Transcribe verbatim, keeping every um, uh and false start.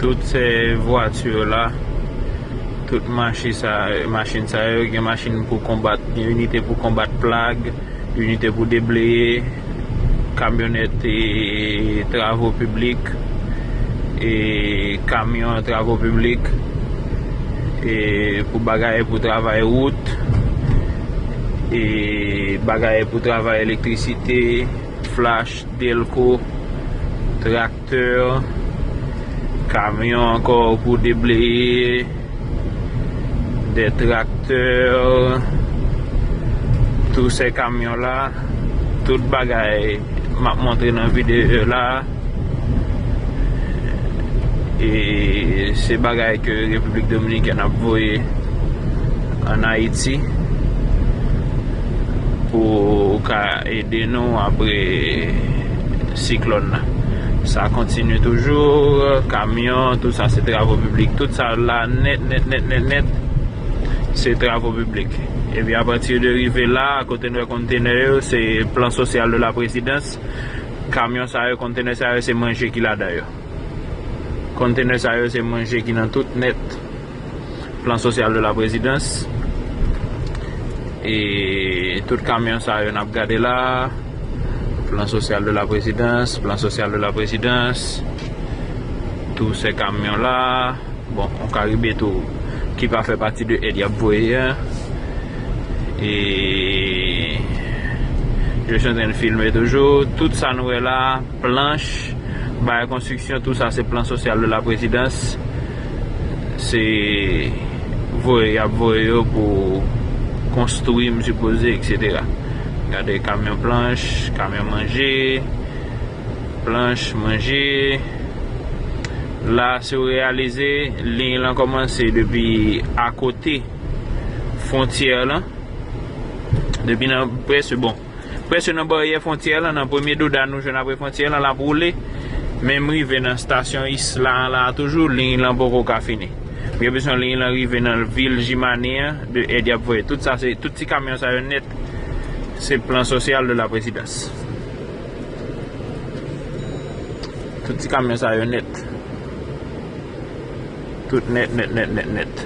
Tout se vwati la, tout machin sa, machin sa yo, gen machin pou konbat, gen inite pou konbat plag, inite pou debleye, kamyonèt e travo piblik, e kamyon travo piblik, e pou bagay pou travay wout, e bagay pou travay elektrisite, flach, dèlko, traktè, kamyon ankò pou debleye, de traktè, tou se kamyon la, tout bagay m ap montre nan videyo la. E se bagay ke Repiblik Dominikèn ap voye ann Ayiti pou ka ede nou apre siklòn nan. Sa kontinye toujou, kamyon, tout sa se travo piblik. Tout sa la nèt, nèt, nèt, nèt, nèt, se travo piblik. Epi apati de rive la, kote nou wè kontenè yo, se plan sosyal de la prezidans. Kamyon sa yo, kontenè sa yo, se manje ki ladan yo. Kontenè sa yo, se manje ki nan tout nèt. Plan sosyal de la prezidans. E tout kamyon sa yo n ap gade la. Plan sosyal de la prezidans, plan sosyal de la prezidans. Tou se kamyon la. Bon, yon Karibe tou ki pa fè pati de èd y ap voye a. E je suis en train de filmer toujou. Tout sa nou wè la, planch, bagay konstriksyon, tou sa se plan sosyal de la prezidans. Se voye y ap voye yo pou konstwi, m sipoze, et cetera. Gade kamyon planch, kamyon manje, planch, manje. La, si w reyalize, liy lan kòmanse depi akote fwontyè lan. Depi nan prèske, bon, prèske nan baryè fwontyè lan, nan premye douda nou jwenn apre fwontyè lan, l ap woule. Men m rive nan stasyon Isla an la toujou, liy lan poko ka fini. M gen enpresyon liy lan rive nan vil Jimane an, de èd y ap voye. Tout sa, se, tout ti kamyon sa yo nèt, se plan sosyal de la prezidans. Tout ti kamyon sa yo nèt. Tout nèt, nèt, nèt, nèt, nèt.